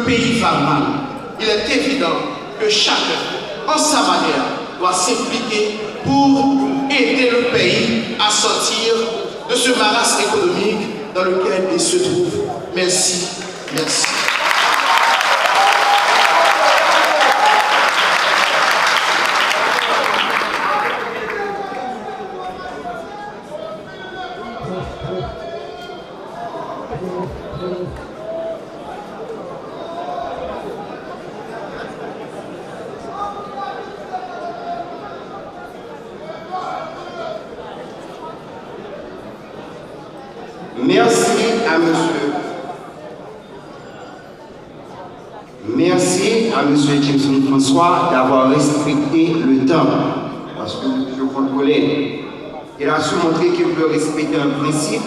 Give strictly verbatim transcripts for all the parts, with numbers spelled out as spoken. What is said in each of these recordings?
pays va mal. Il est évident que chacun, en sa manière, doit s'impliquer pour aider le pays à sortir de ce marasme économique dans lequel il se trouve. Merci. Merci. Merci à monsieur. Merci à monsieur Jameson François d'avoir respecté le temps, parce que je contrôlais. Il a su montrer qu'il veut respecter un principe,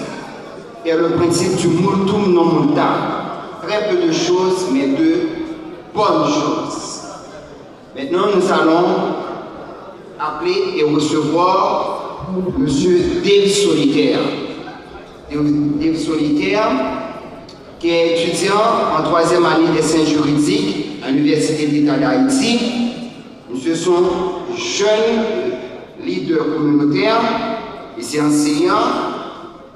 qui est le principe du multum non mutare. Très peu de choses, mais de bonnes choses. Maintenant, nous allons appeler et recevoir monsieur Dave Solitaire. Dave, Dave Solitaire, qui est étudiant en troisième année des sciences juridiques à l'Université d'État d'Haïti. Monsieur, c'est un jeune leader communautaire, et c'est enseignant,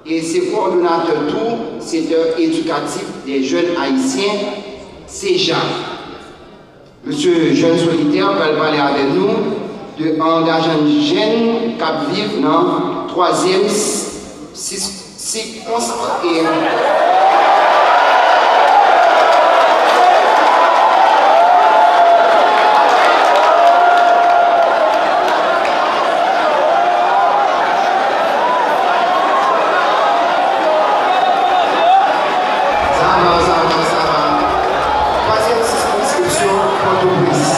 et c'est coordonnateur tout secteur éducatif des jeunes haïtiens, CEJA. Mesye Jeune Solitaire pral pale avèk nou de angajan jèn k ap viv nan twazyèm sik, sik, sik, Sa va, sa va, sa va. Twazyèm sikonskripsyon, Pòtoprens.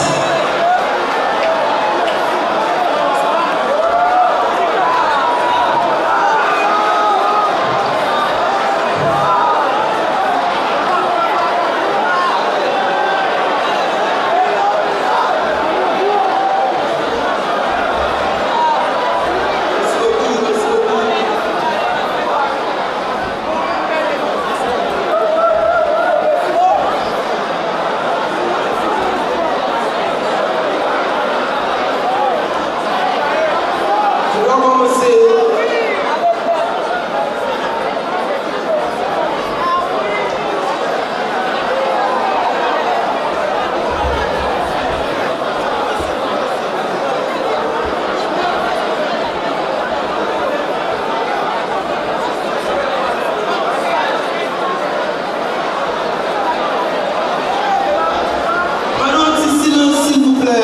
Mande yon ti silans, silvouplè.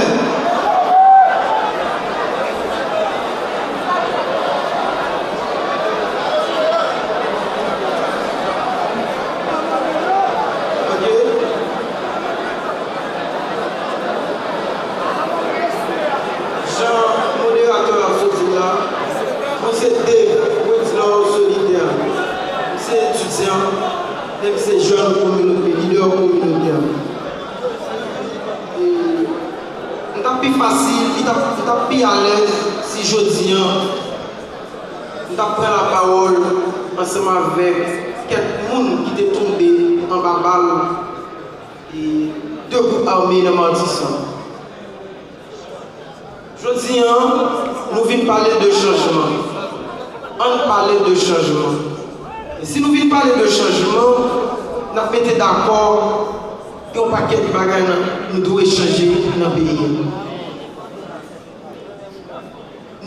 Ok. Jan moderatè a sot di la, mwen se Dave Wedlore Solitaire. Mwen se etidyan, epi se jèn kominote, lidè kominotè. E m t ap pi fasil, m t ap, m t ap pi alèz si jodi a, m t ap pran lapawòl ansanm avèk kèk moun ki te tonbe anba bal e de gwoup ame nan Matisan. Jodi a, nou vin pale de chanjman. Ann pale de chanjman. E si nou vin pale de chanjman, n ap mete dakò gen yon pakèt bagay nan, nou dwe chanje nan peyi a.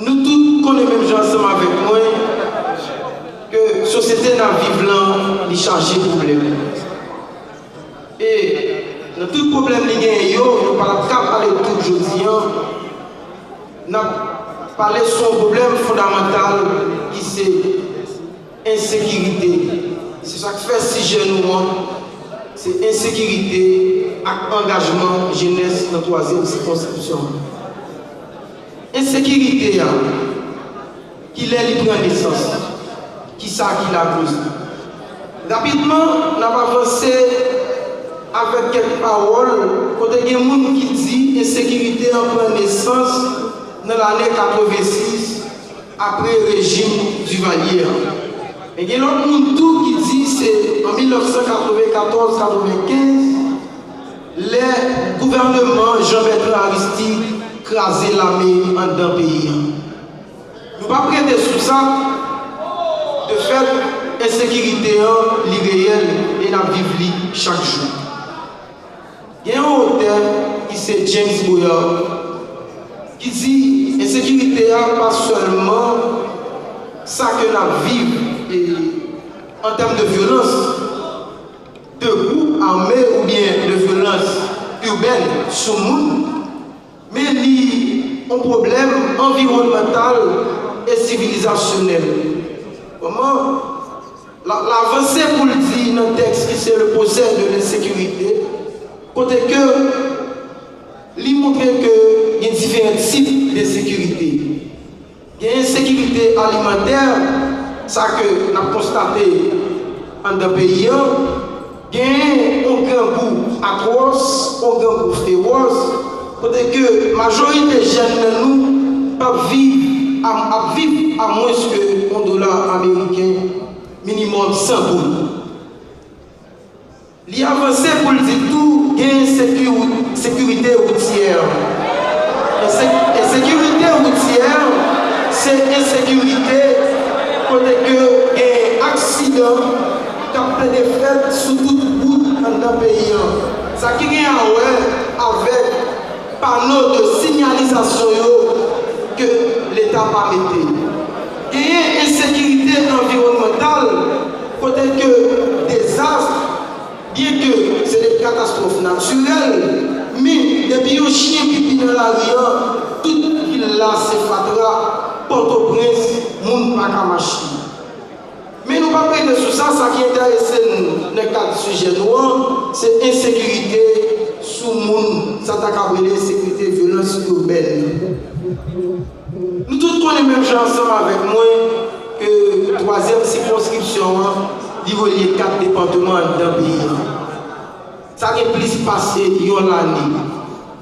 Nou tout konnen menm jan ansanm avèk mwen ke sosyete n ap viv lan, li chaje pwoblèm. E nan tout pwoblèm li genyen yo, nou pa t ap ka pale tout jodi a, n ap pale sou yon pwoblèm fondamantal ki se ensekirite. Se sa k fè sijè nou an, se ensekirite ak angajman jenès nan twazyèm sikonskripsyon an. Ensekirite a, kilè li pran nesans? Kisa ki lakoz li? Rapidman, n ap avanse avèk kèk pawòl kote gen moun ki di ensekirite an pran nesans nan lane katrevensis apre rejim Duvalier an. Men gen lòt moun tou ki di se an mil nèf san katrevenkatòz katrevenkenz Lè gouvènman Jean Bertrand Aristide kraze lame anndan peyi a. Nou p ap rete sou sa, de fèt, ensekirite an, li reyèl e n ap viv li chak jou. Gen yon otè ki se James Boyard ki di ensekirite a pa sèlman sa ke n ap viv e, an tèm de vyolans, de gwoup ame oubyen de vyolans ibèn sou moun, men li yon pwoblèm anviwònmantal e sivilizasyonèl. Kòman? L ap avanse pou l di nan tèks ki se Le procès de l'insécurité, kote ke li montre ke gen diferan tip de sekirite. Gen ensekirite alimantè, sa ke n ap konstate anndan peyi an. Gen yon grangou atwòs, yon grangou fewòs, kote ke majorite jèn nan nou p ap viv, ap, ap viv a mwens ke yon dola ameriken minimòm san goud. Li avanse pou l di tou gen ensekirite woutyè. Ensekirite woutyè se ensekirite kote ke gen aksidan k ap plede fèt sou tout wout anndan peyi an. Sa ki gen a wè avèk pano de sinyalizasyon yo ke Leta pa mete. Genyen ensekirite anviwònmantal kote ke dezas, byenke se de katastwòf natirèl, men depi yon chen pipi nan lari an, tout vil la se fatra, Pòtoprens, moun pa ka mache. Men nou p ap rete sou sa, sa ki enterese n nan kad sijè nou an, se ensekirite sou moun, sa ta kab rele ensekirite, vyolans ibèn. Nou tout konnen menm jan ansanm avèk mwen ke twazyèm sikonskripsyon an, li relye kat depatman anndan peyi an. Sa gen plis pase yon lane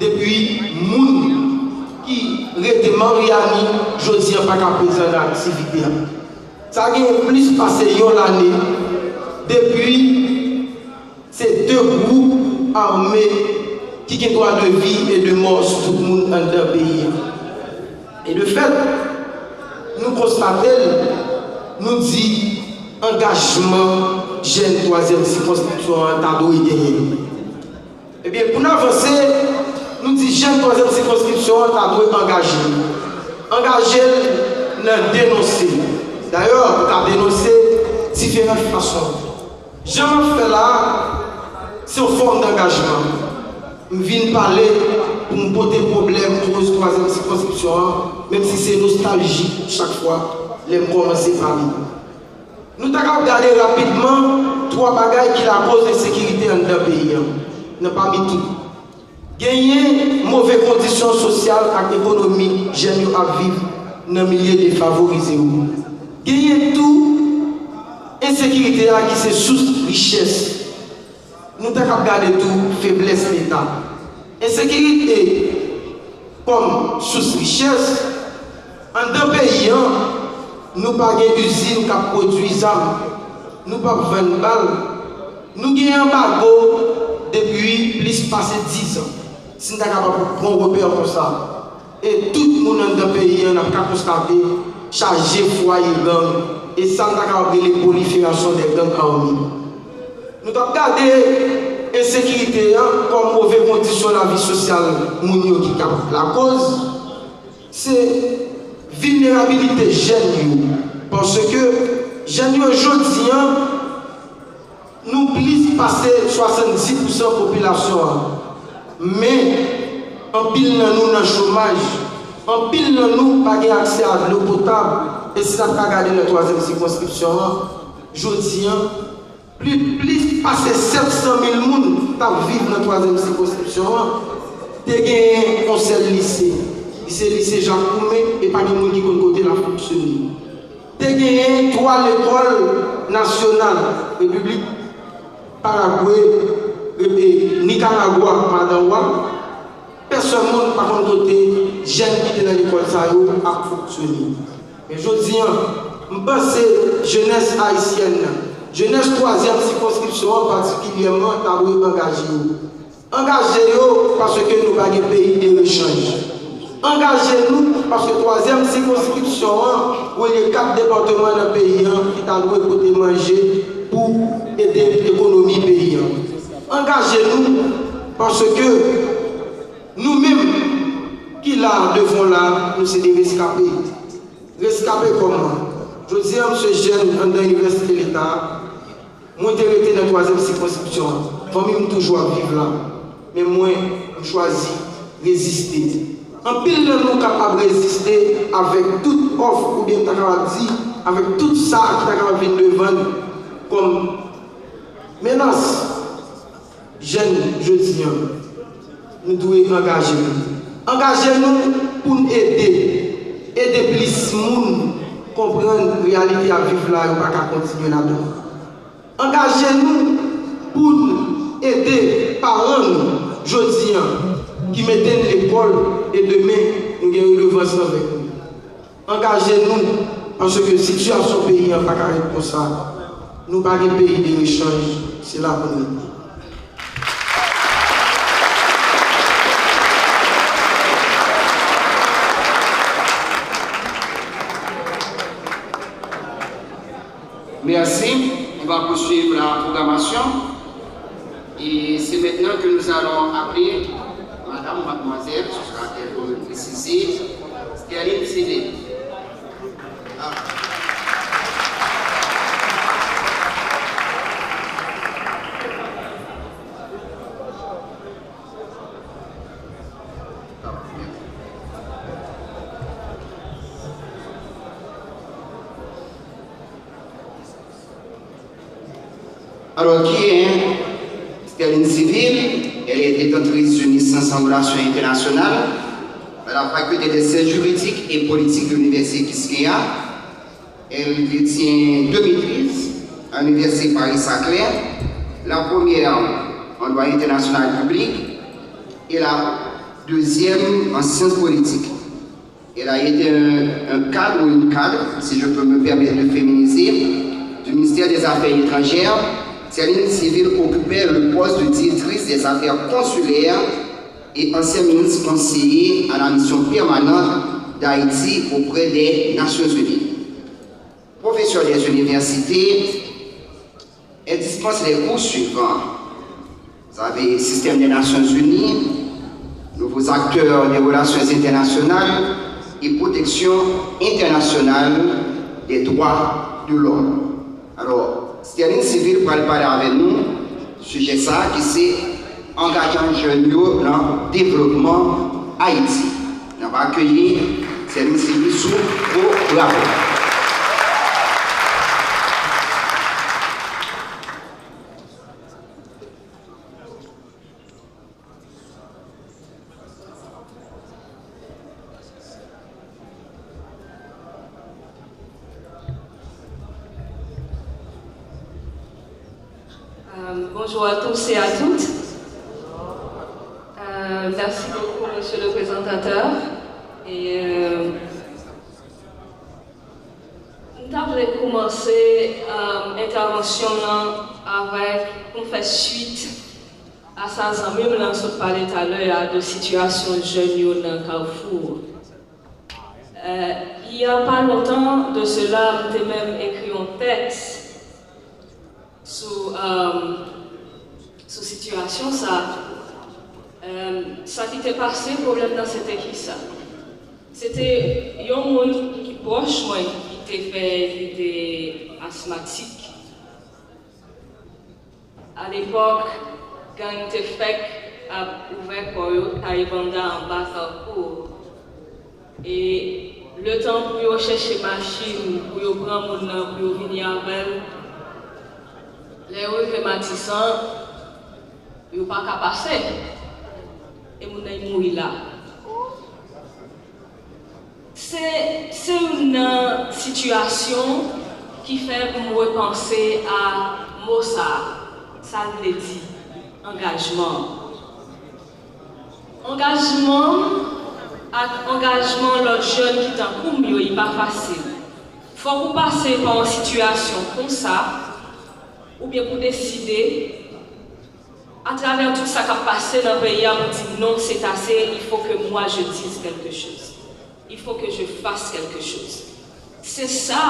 depi moun ki rete Maryani jodi an pa ka prezan nan aktivite a. Sa gen plis pase yon lane depi se de gwoup ame ki gen dwa de vi e de mò sou tout moun anndan peyi a. E de fèt, nou konstate l, nou di angajman jèn twazyèm sikonskripsyon an ta dwe genyen. Ebyen, pou n avanse, nou di jèn twazyèm sikonskripsyon an ta dwe angaje. Angaje l nan denonse. Dayè, ou ka denonse diferan fason. Jan m ap fè la a, se yon fòm dangajman. M vin pale pou m pote pwoblèm koz twazyèm sikonskripsyon an, menm si se nostalji chak fwa lè m kòmanse pale. Nou ta kab gade rapidman twa bagay ki lakoz ensekirite anndan peyi an, nan pami tout. Genyen move kondisyon sosyal ak ekonomik jèn yo ap viv nan milye defavorize yo. Genyen tou ensekirite a ki se sous richès. Nou ta kab gade tou feblès Leta. Ensekirite kòm sous richès. Anndan peyi an, nou pa gen izin k ap pwodui zam. Nou p ap vann bal. Nou gen anbago depi plis pase diz an. Si n ta kapab pran repè konsa. E tout moun anndan peyi an, n ap ka konstate chaje fwaye gang. E sa n ta kapab rele proliferasyon dè gang ame. Nou t ap gade ensekirite a kòm move kondisyon lavi sosyal moun yo ki ka lakoz, se vilnerabilite jèn yo. Paske jèn yo jodi a, nou plis pase swasanndis pousan popilasyon an. Men, anpil nan nou nan chomaj, anpil nan nou pa gen aksè a dlo potab, e si n ap ka gade nan twazyèm sikonskripsyon an, jodi a, pli, plis pase sèt san mil moun t ap viv nan twazyèm sikonskripsyon an, te genyen yon sèl lise, ki se lise Jak Koumen, e pa gen moun ki konn kote l ap fonksyone. Te genyen twa lekòl nasyonal, Repiblik Paragwe, Repi-, Nikaragwa, Madanwa. Pèsòn moun pa konn kote jèn ki te nan lekòl sa yo ap fonksyone. Men jodi a, m panse jenès ayisyèn nan, jenès twazyèm sikonskripsyon an patikilyèman, ta dwe angaje yo. Angaje yo paske nou pa gen peyi de rechanj. Angaje nou paske twazyèm sikonskripsyon an relye kat depatman nan peyi an ki ta dwe pote manje pou ede ekonomi peyi an. Angaje nou paske nou menm ki la devan w la, nou se de reskape. Reskape kòman? Jodi a, m se jèn anndan Inivèsite Leta a. Mwen te rete nan twazyèm sikonskripsyon an. Fanmi m toujou ap viv la. Men mwen, m chwazi reziste. Anpil nan nou kapab reziste avèk tout òf, oubyen m ta kapab di, avèk tout sa ki ta kapab vin devan n kòm menas. Jèn jodi a, nou dwe angaje nou. Angaje nou pou n ede, ede plis moun konprann reyalite y ap viv la, yo pa ka kontinye ladan. Angaje nou pou n ede paran nou jodi a ki mete n lekòl e demen nou gen redevans nan avèk nou. Angaje nou, paske sitiyasyon peyi an pa ka ret konsa. Nou pa gen peyi de rechanj, se la pou n rete. Merci. On va poursuivre la programmation. Et c'est maintenant que nous allons appeler Madame, Mademoiselle, ce sera à elle de me préciser, Sterline Civil. Alors, qui est Sterline Civil? Elle est détentrice d'une licence en relations internationales à la faculté des sciences juridiques et politiques de l'université Kiskeya. Elle détient deux maîtrises à l'université Paris-Saclay, la première en droit international public et la deuxième en sciences politiques. Elle a été un, un cadre ou une cadre, si je peux me permettre de féminiser, du ministère des Affaires étrangères. Sterline Civil occupait le poste de directrice des affaires consulaires et ancien ministre conseiller à la mission permanente d'Haïti auprès des Nations Unies. Professeur des universités, elle dispense les cours suivants. Vous avez système des Nations Unies, nouveaux acteurs des relations internationales et protection internationale des droits de l'homme. Alors, Sterline Civil pral pale avè nou sijè sa a ki se angajan jèn yo nan devlopman Ayiti. N ap akeyi Sterline Civil sou gwo bravo. Euh, bonjour à tous et à toutes. Euh, merci beaucoup, Monsieur le Présentateur. Et, euh, m ta vle kòmanse euh, entèvansyon m nan avèk pou m fè swit a sa zanmi m lan sot pale talè a de sitiyasyon jèn yo nan Kafou. Euh, il y a pas longtemps de cela, m te menm ekri yon tèks sou, euh, sou sitiyasyon sa. Euh, sa ki te pase, pwoblèm nan se te kisa? Se te yon moun ki pwòch mwen ki te fè, ki te asmatik. Alepòk, gang te fèk ap ouvè kò yo kay banda anba Kafou. E letan pou yo chèche machin pou yo pran moun nan pou yo vini avè l, lè yo rive Matisan, yo pa ka pase. E moun nan mouri la. Se, se youn nan sitiyasyon ki fè pou m repanse a mo sa a, sa l vle di, angajman. Angajman m ak angajman lòt jèn ki tankou m yo, li pa fasil. Fòk ou pase pa yon sitiyasyon konsa, oubyen pou deside Atravè tout sa k ap pase nan peyi a, pou di non, c'est assez, il faut que moi je dise quelque chose. Il faut que je fasse quelque chose. Se sa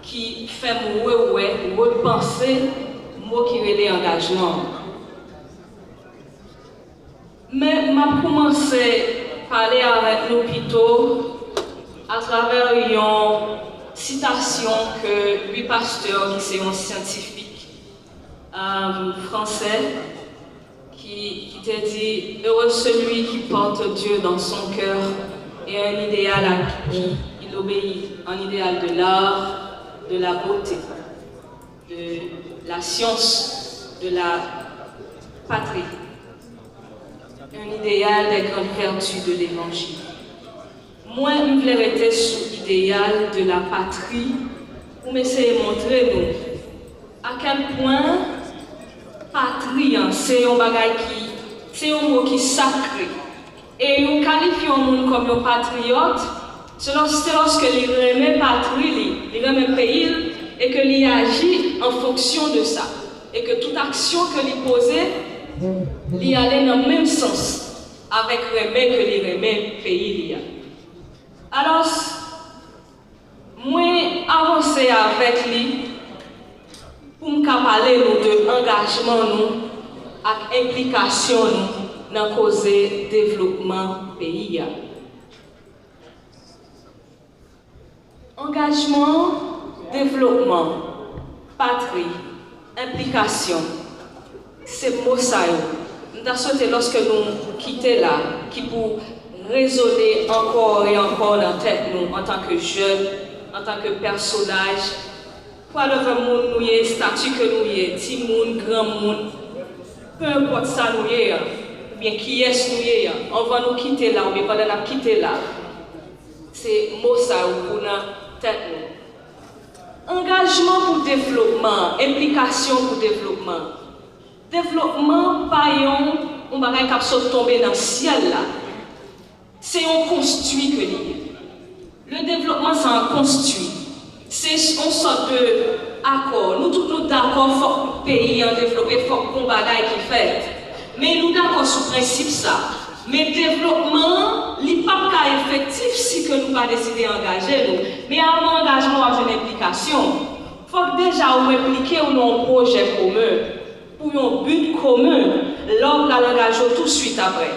ki fè m rewè, repanse mo ki rele angajman an. Men m ap kòmanse pale avèk nou pito atravè yon sitasyon ke Louis Pasteur, ki se yon syantifik, euh, français, qui, qui te dit, heureux celui qui porte Dieu dans son cœur et un idéal à qui il obéit, un idéal de l'art, de la beauté, de la science, de la patrie, un idéal des grandes vertus de l'Évangile. Mwen, m vle rete sou ideyal de la patri pou m eseye montre nou akèlpwen patri an se yon bagay ki, se yon mo ki sakre. E yo kalifye yon moun kòm yon patriyòt, se lòs-, se lòske li renmen patri li, li renmen peyi l, e ke li aji an fonksyon de sa, e ke tout aksyon ke li poze, li ale nan menm sans avèk renmen ke li renmen peyi li a. Alòs, mwen avanse avèk li pou m ka pale nou de angajman nou ak enplikasyon nou nan koze devlopman peyi a. Angajman, devlopman, patri, enplikasyon, se mo sa yo. M ta swete lòske nou kite la, ki pou rezone ankò e ankò nan tèt nou antanke jèn, antanke pèsonaj, whatever moun nou ye, estati ke nou ye, timoun, granmoun, pe enpòt sa nou ye a, oubyen kiyès nou ye a, anvan nou kite la, oubyen pandan n ap kite la, se mo sa yo pou nan tèt nou. Angajman pou devlopman, enplikasyon pou devlopman. Devlopman pa yon, yon bagay k ap sot tonbe nan syèl la. Se yon konstwi ke li ye. Le devlopman, se yon konstwi. Se yon sòt de akò. Nou tout nou dakò, fòk peyi an devlope, fòk gon bagay ki fèt. Men nou dakò sou prensip sa. Men devlopman an, li p ap ka efektif si ke nou pa deside angaje nou. Men avan angajman, w ap jwenn enplikasyon. Fòk deja ou enplike w nan yon pwojè komen, pou yon bi komen, lè w pral angaje w touswit apre.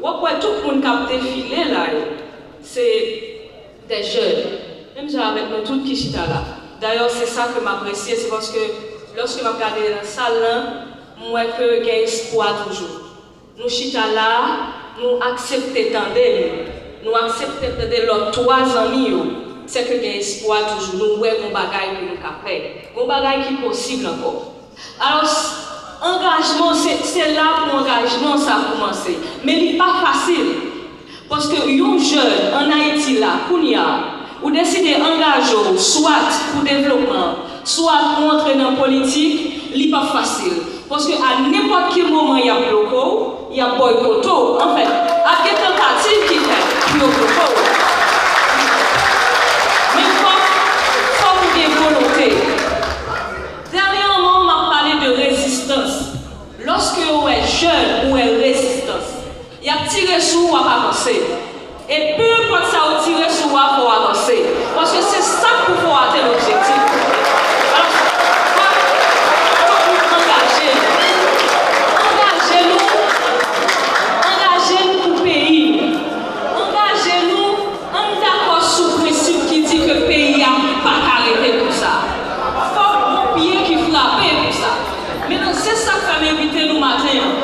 W ap wè tout moun k ap defile la yo, se de jèn, menm jan avèk nou tout ki chita la. Dayè, se sa ke m apresye, se paske lòske m ap gade nan sal lan, m wè ke gen espwa toujou. Nou chita la, nou aksepte tande nou, nou aksepte tande lòt twa zanmi yo, se ke gen espwa toujou, nou wè gon bagay ke nou ka fè, gon bagay ki posib ankò. Alò, angajman, se, se la pou angajman sa kòmanse. Men li pa fasil. Paske yon jèn ann Ayiti la, kounye a, ou deside angaje w swat pou devlopman, swat ou antre nan politik, li p ap fasil. Paske a nenpòt ki moman y ap bloke w, y ap bòykote w. Anfèt, ap gen tantativ ki fèt pou yo bloke w. Men fòk, fòk ou gen volonte. Dènyèman, m ap pale de rezistans. Lòske yo wè jèn, ou wè rezistans. Y ap tire sou ou, w ap avanse. E pe enpòt sa yo tire sou ou a, fò w avanse. Paske se sa k pou fè w atenn objektif ou. Alò, fòk, fòk nou angaje nou. Angaje nou. Angaje nou pou peyi nou. Angaje nou. Ann dakò sou prensip ki di ke peyi a pa ka rete konsa. Fòk gon pye ki frape pou sa. Medam, se sa k fè m envite nou maten an.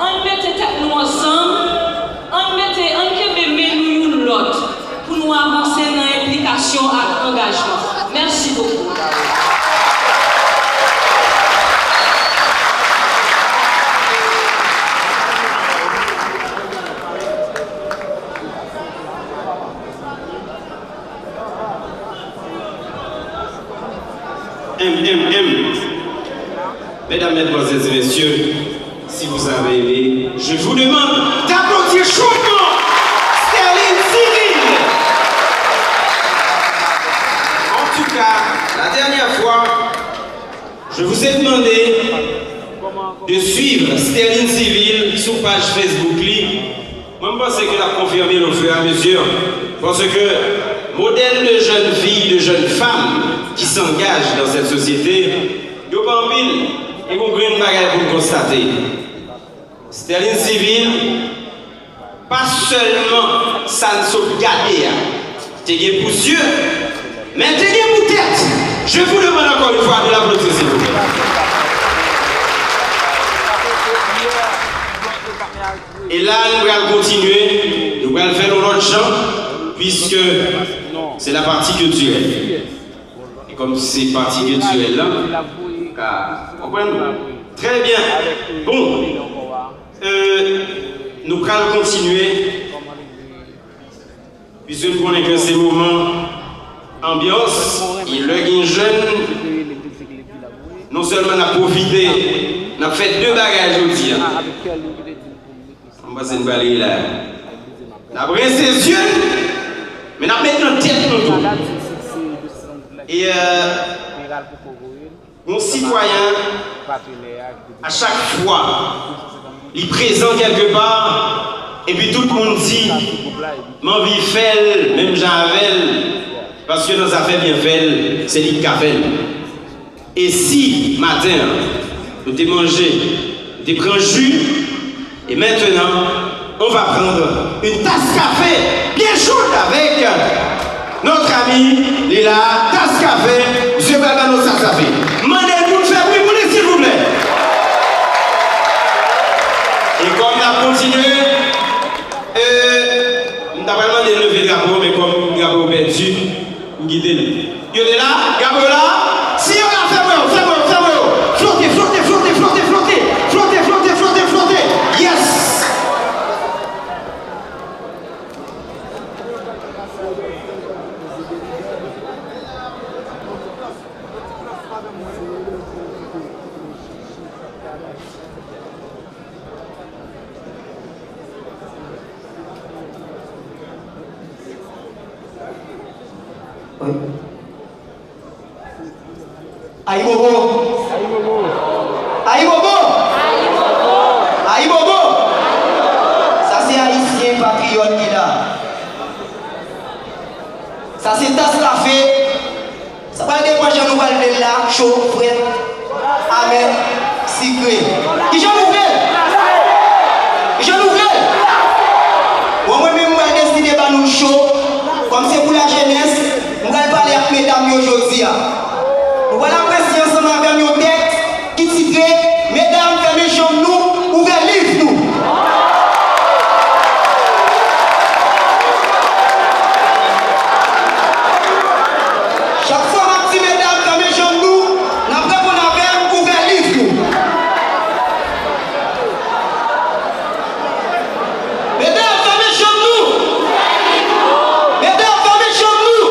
Ann mete tèt nou ansanm, ann mete, ann kenbe men nou youn lòt pou nou avanse nan enplikasyon ak angajman. Mèsi bokou. M M M. Mesdames, Mesdemoiselles et Messieurs, si vous avez aimé, je vous demande d'applaudir chaudement Sterline Cyril. En tout cas, la dernière fois, je vous ai demandé de Suiv Sterline Civil sou paj Facebook li. Mwen, m panse ke l ap konfime l au fur et à mesure. Paske modèl de jeunes filles, de jeunes femmes qui s'engagent dans cette société, yo pa anpil. E gon grenn bagay pou n konstate. Sterline Civil, pa sèlman sa n sot gade a te gen pou zye, men te gen pou tèt. Je vous demande encore une fois de l'applaudir, s'il vous plaît. E la, nou pral kontinye, nou pral fè l yon lòt jan, puisque c'est la partie culturelle. E kòm se pati kiltirèl la, ka konprann? Trè byen. Bon, euh, nou pral kontinye. Piske nou konnen ke se moman anbyans, e lè gen jèn, non sèlman n ap pwofite, n ap fè de bagay jodi a. M panse n prale la. N ap rense zye n, men n ap met nan tèt nou tou. E, euh, yon sitwayen, a chak fwa li prezan kèlke pa, epi tout moun di, "M anvi fè l menm jan avè l," paske nan zafè byen fè l, se li ki ka fè l. Et si matin, nou te manje, nou te pran ji, et maintenant, on va prendre une tasse café bien chaude avec notre ami, li la, tasse café, misye pral ban nou tasse café. Mande l pou n fè bri pou li, silvouplè. E kòm n ap kontinye, euh, m ta pral mande l leve drapo, men kòm drapo pèdi, m kite l. Yo te la, drapo yo la. Si yo la, fè mwen yo, fè mwen yo, fè mwen yo. Flote, flote, flote, flote, flote. Flote, flote, flote, flote. Yes. Ayibobo! Ayibobo! Ayibobo! Sa se Ayisyen patriyòt ki la. Sa se tas kafe. Sa pral depann jan nou pral vle l la, cho, frèt, amè, sikre. Kijan nou vle l? Kijan nou vle l? Bon, mwen menm, m pral deside ba nou cho. Kòm se pou lajenès, m pral pale ak medam yo jodi a. Nou pral apresye ansanm avè m yon tèks ki titre, Medam, fèmen janm nou, ouvè liv nou. Chak fwa m ap di medam, fèmen janm nou, n ap reponn avè m, ouvè liv nou. Medam, fèmen janm nou. Medam, fèmen janm nou.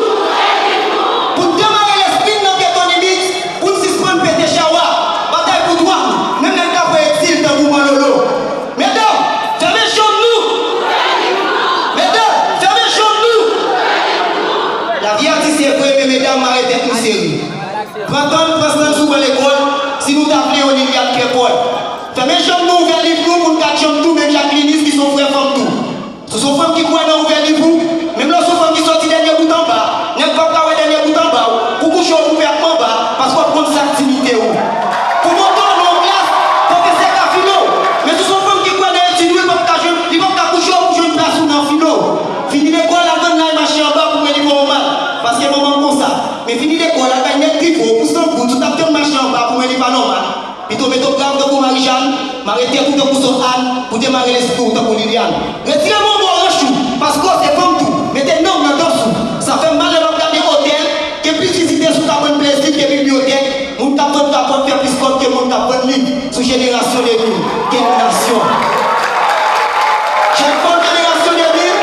Pou n demare lespri n nan geto limit, pou n sispann pete chawa. Batay pou dwa nou, menm lè n ka voye egzil tankou Manlolo. Medam, fèmen janm nou. Medam, fèmen janm nou. Lavi a di se vre, men medam, mare tèt nou sere. Pran tan n, pran san n sou ban lekòl, si nou ta vle yon Liliane Krèpòl. Fèmen janm nou, ouvè liv nou, pou n ka janm tou, menm jan ak Linis ki se yon frè fanm tou. Si w se yon fanm ki kwè nan ouvè liv ou, menm lè w se yon fanm ki soti dènye bout anba, nèg p ap ka wè dènye bout anba w, pou kouche w pou pè ak manba, paske w ap konn sa k diyite w. Pou monte w nan yon klas, pwofesè ka file w. Men si w se yon fanm ki kwè nan etid ou, li p ap ka jwenn, li p ap ka kouche w pou jwenn plas ou nan file w. Fini lekòl, al vann lay mache anba pou mwen li fè w mal, paske manman m konsa. Men fini lekòl, al bay nèg pi gwo, pou san goud, si w t ap tann mache anba pou mwen li pa nòmal. Pito mete w grav tankou Marijàn, mare tèt ou tankou sòt Ann, pou demare lespri w tankou Liliane. Retire men w bò ranch ou, paske w se fanm tou, mete nanm nan dans ou. Sa fè m mal lè m ap gade otèl, gen plis vizitè sou ka pran plezi ke bibliyotèk, moun k ap vann kapòt fè plis kòb ke moun k ap vann liv sou Génération deux mille. Kel nasyon! Jèn fanm Génération deux mille,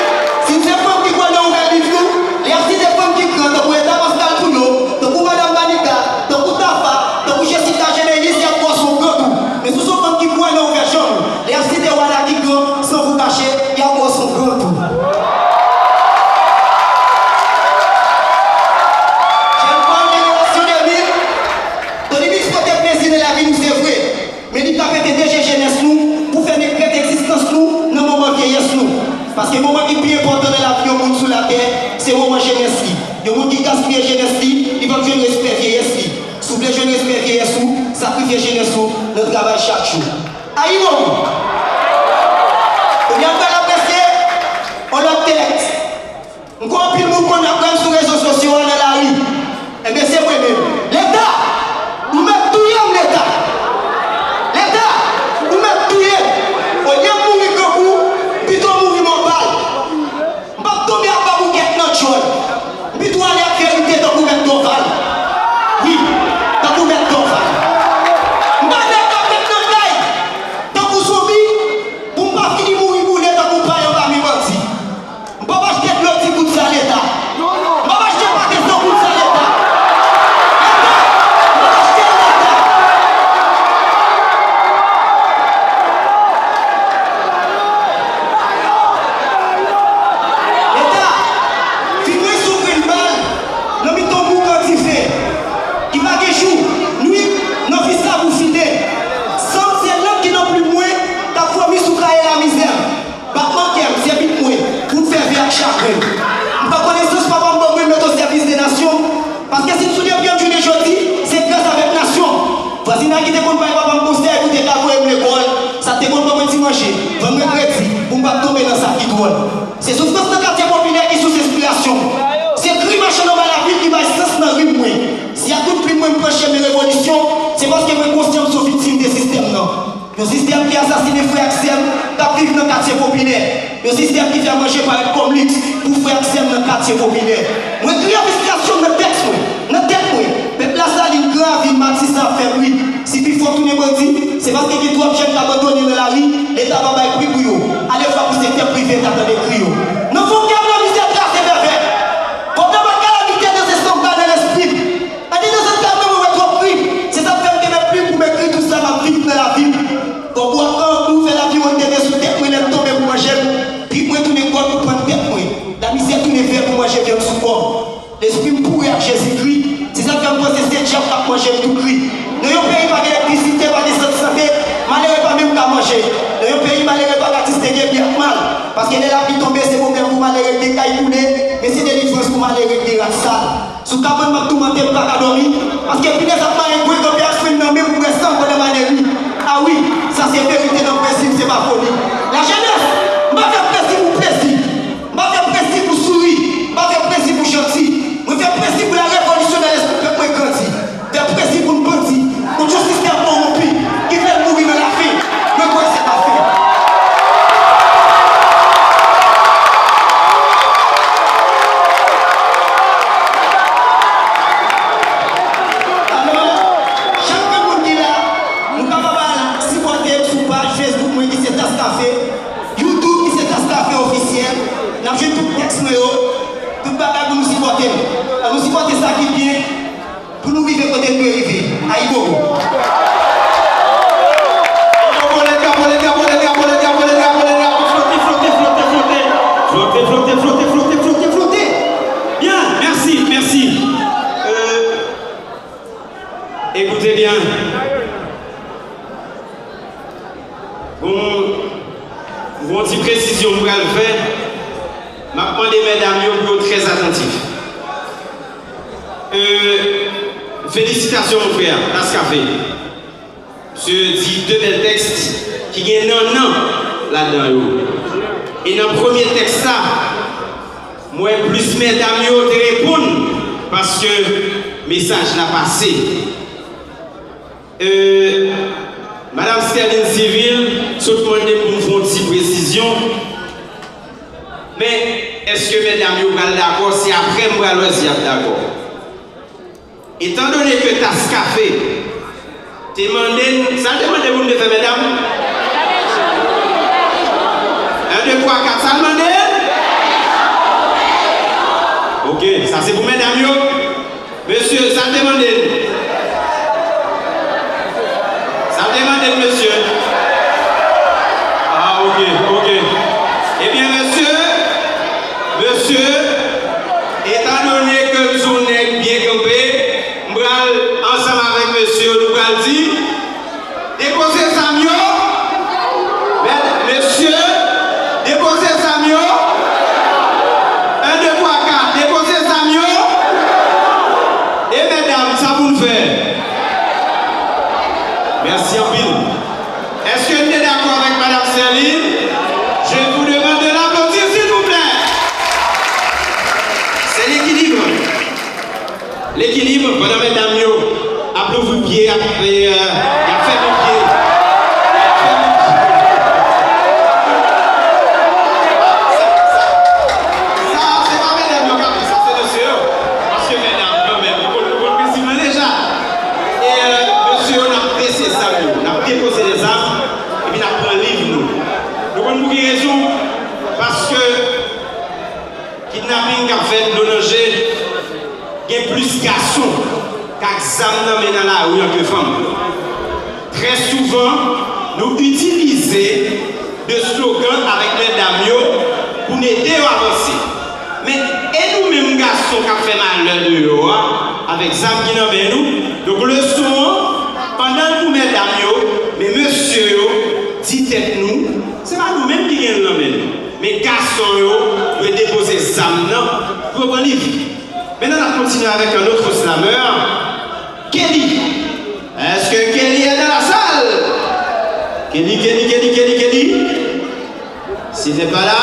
si n se fanm ki kwè nan ouvè liv nou, lè y ap site fanm ki gran tankou Eda Pascal Poulo, tankou Madam Manigat, tankou Tafa, tankou Jessica Genesis, y ap wè w se yon gran tou. Men si w se yon fanm ki kwè nan ouvè janm ou, lè y ap site Wana ki gran, Sanvou Kache, y ap wè w se yon gran tou. Jèn fanm Génération deux mille, Tony Mix pote plezi nan lavi nou, se vre. Men li ka pete de je Paske moman ki pi enpòtan nan lavi yon moun sou latè, se moman jenès li. Yon moun ki gaspiye jenès li, li p ap jwenn respè vyeyès li. Si w vle jwenn respè vyeyès ou, sakrifye jenès ou nan travay chak jou. Ayibobo! Ebyen, m pral adrese yon lòt tèks. M kwè anpil moun konn ap wè m sou rezo sosyo a nan lari. Enben, se mwen menm. Leta, ou mèt touye m, Leta. Leta, ou mèt touye m. Olye m mouri grangou, pito m mouri mò bal. M p ap tonbe ak baboukèt nan djòl. M pito ale ak verite tankou Mèt Dòval. Wi, tankou Mèt Dòval. M pa mèt ap mèt nan kay tankou zonbi pou m pa fini mouri boule tankou pay anba men bandi. M p ap achte dlo ti goud sa Leta. M p ap achte pate san goud sa Leta. Leta, m p ap achte l Leta. Leta, fi mwen soufri l mal nan mitan boukan dife. Ki pa gen jou, nwit, nan fis la pou file. San m se lang ki nan plim mwen, k ap vòmi sou kaye lamizè m. Batman kè m, se bit mwen, pou m fè vè ak chagren. M pran konesans papa m ban mwen mete o sèvis de nasyon m, paske si m sou de pye m jounen jodi, se gras avèk nasyon m. Vwazinay ki te konn bay papa m konsèy pou te ka voye m lekòl, sa te konn ban mwen ti manje, vann mwen kredi, pou m pa t tonbe nan sa ki dwòl. Se soufrans nan katye popilè ki sous enspirasyon m. Se kri machann anba lavil ki bay sans nan rim mwen. Si ak kout plim mwen m panche men revolisyon, se paske mwen konsyan m se yon viktim de sistèm nan. Yon sistèm ki asasinen frè ak sè m k ap viv nan katye popilè. Yon sistèm ki fè manje parèt kòm liks pou frè ak sè m nan katye popilè. Mwen kriye fristrasyon m nan tèks mwen, nan tèt mwen. Pèp Lasalin, Gran Ravin, Matisan ap fè bri. Si pifò tounen bandi, se paske gen twòp jèn k abandone nan lari, Leta pa bay pri pou yo. Ale frape sektè prive ta tande kri yo. Nan fon kè m, lamizè trase vèvè. Kòm nan bal kalamite, nan se sanba nan lespri m. Andedan zòt kay mwen, mwen wè twòp krim. Se sa k fè m te met plim pou m ekri tout sa m ap viv nan lavi m. Kòbo ak kangou fè laviwonn te vin sou tèt mwen lè m tonbe pou manje m. Pit mwen tounen kòd pou prann tèt mwen. Lamizè tounen vè pou manje vyann sou kò m. Lespri m pouri ak Jezikri. Se sa k fè m panse se dyab k ap manje m tou kri. Nan yon peyi pa gen elektrisite, pa gen sant sante, malere pa menm ka manje. Nan yon peyi malere pa ka distenge byen ak mal. Paske lè lapli tonbe, se pwoblèm pou malere k gen kay koule, men se delivrans pou malere k gen rad sal. Sou kabann m ap toumante, m pa ka dòmi, paske pinèz ap mayen gwen kanpe ak frenn nan men m pou bwè san pandan m ale ri. A wi, sa se verite nan prensip, se pa foli. Lajenès, m pa fè prensip pou plezi. M pa fè prensip pou souri. M pa fè prensip pou janti. Mwen fè prensip pou la revolisyon nan lespri pèp mwen grandi. Fè prensip pou n bandi kont yon sistèm kowonpi ki fè n mouri nan lafen. Mwen kwè se pa fè. Alò, chak grenn moun ki la, nou kapab al sipòte m sou paj Facebook mwen ki se Tas Café, YouTube ki se Tas Café Ofisyèl. N ap jwenn tout tèks mwen yo, tout bagay pou nou sipòte m. Ann nou sipòte sa ki byen. Pou nou rive kote n dwe rive. Ayibobo! Flote, flote, flote, flote, flote, flote, flote, flote. Flote, flote, flote, flote, flote, flote. Byen, mèsi, mèsi. Euh, écoutez bien. Bon, bon ti presizyon m pral fè. M ap mande medam yo pou yo trè atantif. Euh, felisitasyon, mon frè, Tas Café. Misye di de bèl tèks ki gen nannan ladan yo. E nan premye tèks la, m wè plis medam yo te reponn paske mesaj la pase. Euh, Madanm Sterline Civil sot mande m pou m fè yon ti presizyon. Men, èske medam yo pral dakò? Se apre m pral wè si y ap dakò. Etandone ke Tas Café te mande n, sa l te mande pou n te fè, medam? En, de, twa, kat, sa l mande n? Oke, sa se pou medam yo. Mesye, sa l te mande n? Sa l te mande n, mesye? Ah, oke, oke. Ebyen, mesye, mesye, etandone ke m se yon nèg byen kanpe, m pral, ansanm avèk mesye yo, nou pral di, depoze zam yo. Mèt, mesye, depoze zam yo. Fè dlo nan je, gen plis gason k ak zam nan men nan lari an ke fanm. Trè souvan, nou itilize de slogan avèk medam yo pou n ede yo avanse. Men, e nou menm gason k ap fè malè deyò a, avèk zam ki nan men nou? Donk, leson an, pandan l pou medam yo, men mesye yo, di tèt nou, se pa nou menm ki gen l nan men nou. Men gason yo dwe depoze zam nan pou yo pran liv. Maintenant, n ap kontinye avèk un autre slameur, Kelly. Est-ce que Kelly est dans la salle? Kelly, Kelly, Kelly, Kelly, Kelly. Si t'es pas là,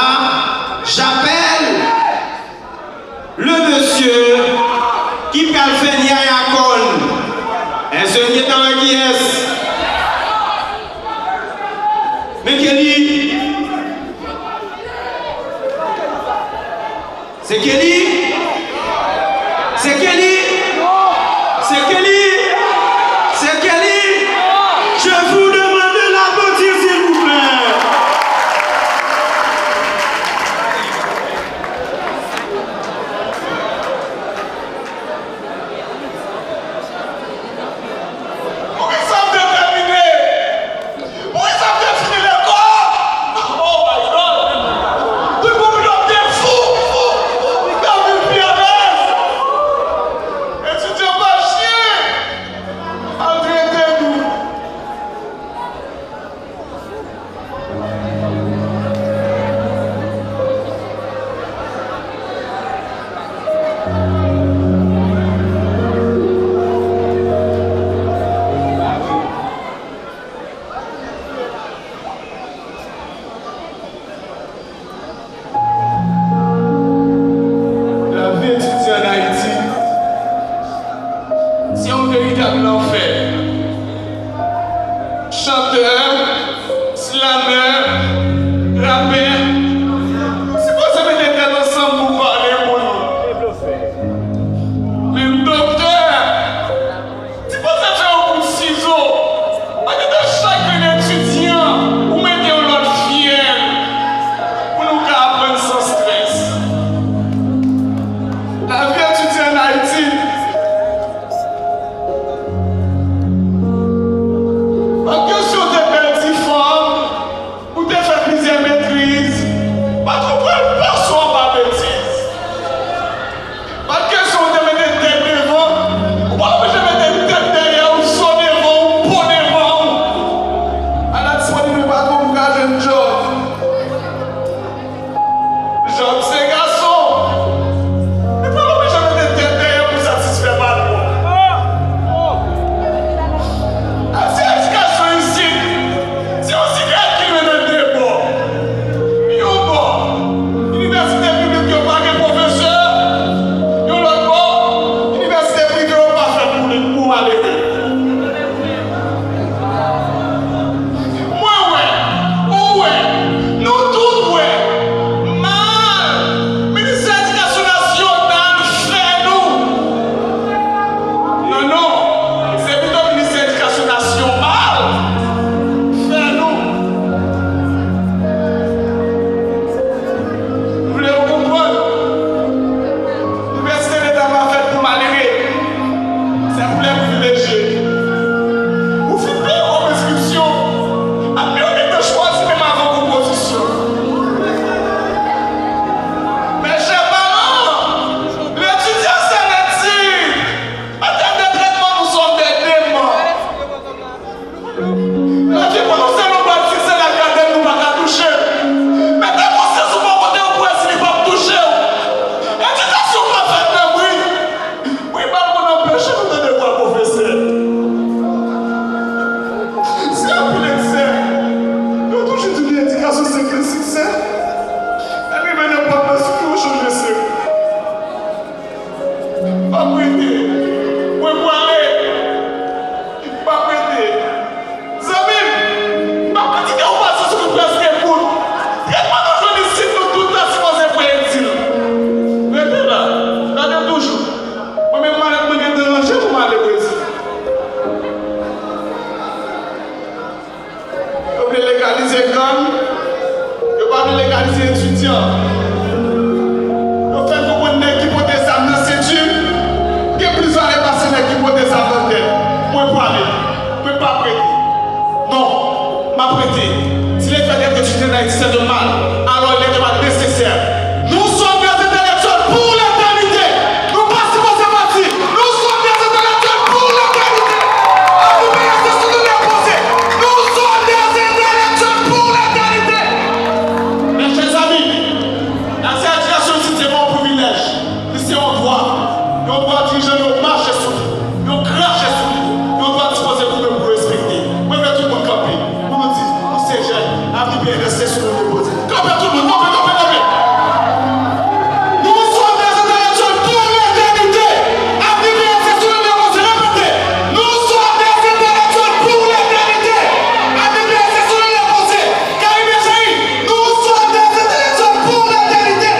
j'appelle le monsieur ki pral fè Nyaya kòn. Èske n gentan wè kiyès? Men Kelly. Se Kelly? Se Kelly? Se Kelly? Se Kelly? Je vous demande d'applaudir, s'il vous plaît. Poukisa m detèmine? Poukisa m te fini lekòl? Oh my God! Tout moun ap te fou, fou, fou, m te vin pi alèz. Mwen pwale, mwen p ap rete. Non, m ap rete. Si le fait d'être étudiant en Haïti, c'est un mal, alors il est un mal nécessaire. Nous sommes des intellectuels pour l'éternité. Nou pa sipoze pati. Nous sommes des intellectuels pour l'éternité. Ann nou peye se sou nou l poze. Nous sommes des intellectuels pour l'éternité. Mes chers amis, la sédikasyon se te yon privilèj. Li se yon dwa. Yon dwa dirijan yo mache sou li. Yo krache sou li. Yon dwa dispose pou nou pou respekte. Mwen vle tout moun kanpe. Pou nou di, nou se jèn. Avni P N S se sou nou l poze. Kanpe tout moun, kanpe, kanpe, kanpe. Nous sommes des intellectuels pour l'éternité. Avni P N S se sou nou l poze. Repete. Nous sommes des intellectuels pour l'éternité. Avni P N S se sou nou l poze. Karibyen cheri, nous sommes des intellectuels pour l'éternité.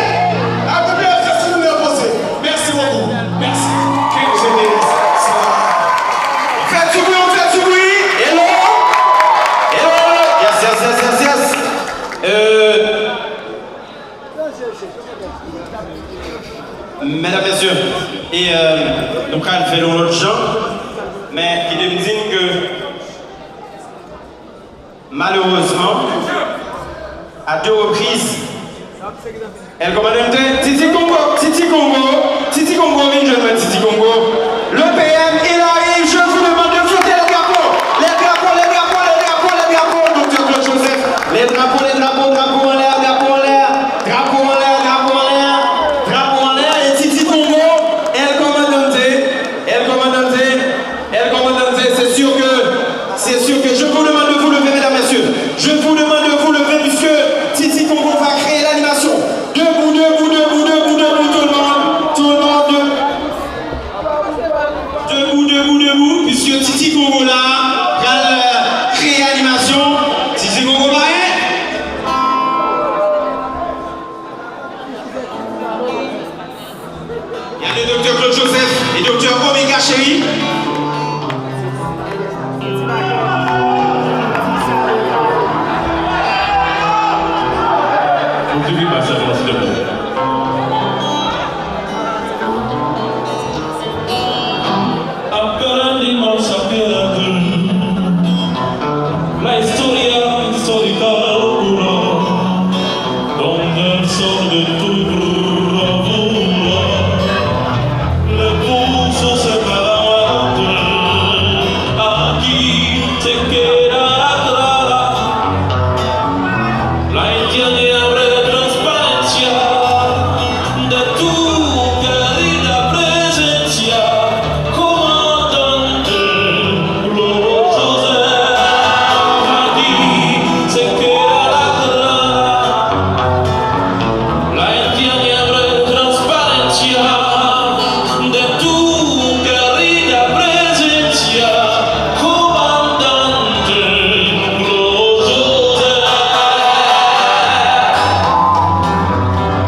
Avni P N S se sou nou l poze. Merci beaucoup. Merci. Que Dieu bénisse. Fè ti bri, fè ti bri. Hello. Hello, hello. Yes, yes, yes, yes, yes. Euh, medam, mesye, e, euh, nou pral fè l yon lòt jan, men kite m di n ke malerezman, a de repriz, El Comandante, Titi Congo, Titi Congo, Titi Congo, vin jwenn mwen, Titi Congo. Le P M, il arrive, je vous demande de fouetter les drapeaux. Les drapeaux, les drapeaux, les drapeaux, les drapeaux, Doktè Claude Joseph. Les drapeaux, les drapeaux, drapeau en l'air, drapeau en l'air. Drapeau en l'air, drapeau en l'air. Drapeau en l'air, et Titi Congo, El Comandante, El Comandante, El Comandante, c'est sûr que, c'est sûr que je vous demande de vous lever, mesdames, messieurs. Je vous demande de vous lever puisque Titi Congo va créer l'animation. Debout, debout, debout, debout, debout, tout le monde, tout le monde, de-, debout, debout, debout, puisque Titi Congo la, pral, euh, kreye animasyon. Titi Congo parè. Y a le Doktè Claude Joseph et Doktè Omega Chéri. Un petit peu más atrás de mí. Aprendimos a pie de cruz la historia histórica de Oruro, donde el sol de tu bravura le puso cerca la muerte. Aquí se queda la clara la entrañable transparencia de tu querida presencia, comandante Claude Joseph. Aquí se queda la clara la entrañable transparencia de tu querida presencia, comandante Claude Joseph.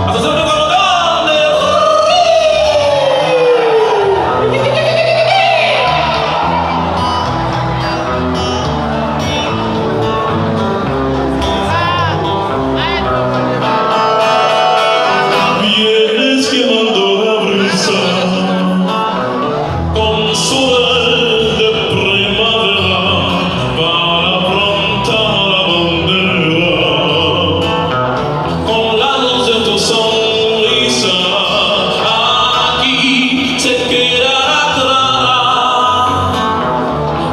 Atención, comandante. Vienes quemando la brisa con su verde primavera para plantar la bandera. Con la luz de tu sonrisa, aquí se quedará clara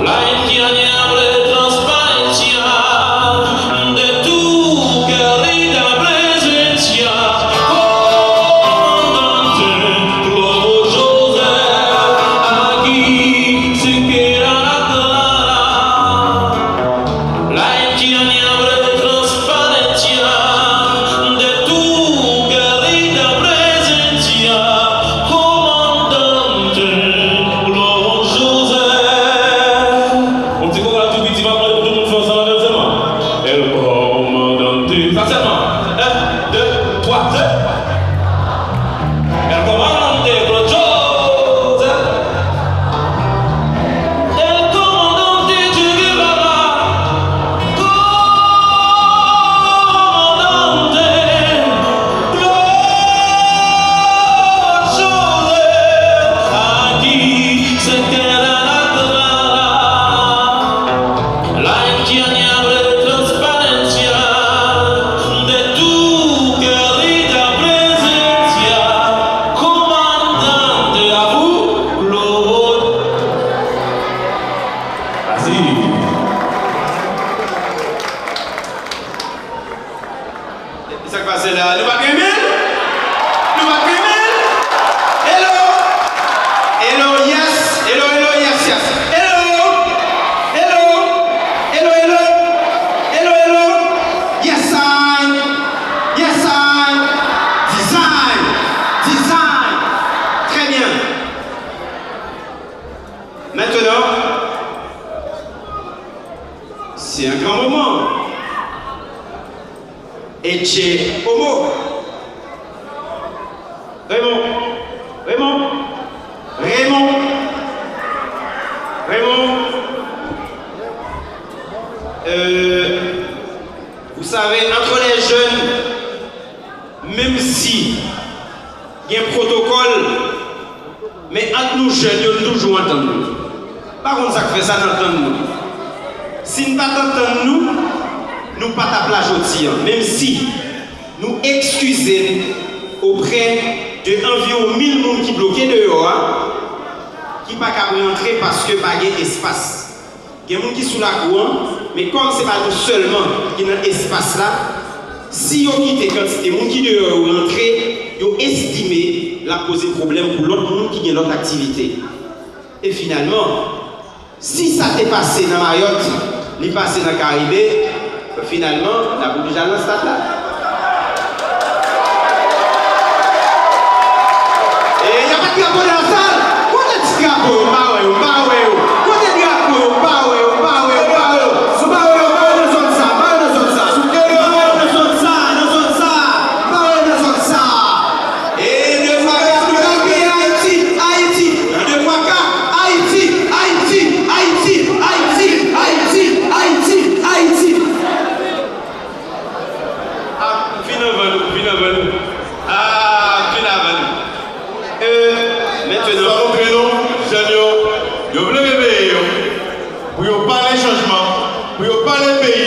la entrañable transparencia de tu querida presencia, comandante Claude Joseph. Aquí se quedará clara la entrañable transparencia de tu querida presencia, comandante Claude Joseph. On ti kòk la tou piti, m ap mande pou tout moun fè ansanm avè m sèlman. El Comandante. Sa sèlman. Un, deux, trois, deux. El Comandante Claude Joseph. El Comandante Che Guevara. Comandante Claude Joseph. Aquí se queda Sa k pase la? Nou pa t renmen l? Nou pa t renmen l? Hello? Hello, yes. Hello, hello, yes, yes. Hello? Hello? Hello, hello? Hello, hello? Yes, I. Yes, I. Design. Design. Très bien. Maintenant, c'est un grand moment. Ecce homo. Raymond. Raymond. Raymond. Raymond. Euh, vous savez, entre les jeunes, menm si gen pwotokòl, men ant nou jèn yo, nou toujou antann nou. Pa konn sa k fè sa, n antann nou. Si n pa t antann nou, nou pa t ap la jodi a. Menm si nou ekskize n oprè de anviwon mil moun ki bloke deyò a, ki pa kab rantre paske pa gen espas. Gen moun ki sou lakou an, men kòm se pa nou sèlman ki nan espas la, si yo kite kantite moun ki deyò yo rantre, yo estime l ap poze pwoblèm pou lòt moun ki gen lòt aktivite. E finalman, si sa te pase nan Mayòt, li pase nan Karibe, finalman, n ap oblije al nan stad la. E y a pa de drapo nan sal. Kote ti drapo yo? M pa wè yo, m pa wè yo. Kote drapo yo? M pa wè yo, m pa wè yo, m pa wè yo. M pa wè yo, m pa wè yo nan zòn sa, m pa wè yo nan zòn sa. M pa wè yo nan zòn sa, nan zòn sa. M pa wè yo nan zòn sa. E de fwa ka, de fwa ka, Ayiti, Ayiti, de fwa ka, Ayiti, Ayiti, Ayiti. Ah, vin anvan nou, vin anvan nou. Ah, vin anvan nou. Euh, maintenant. Sa montre nou, jèn yo, yo vle reveye yo, pou yo pale chanjman, pou yo pale peyi,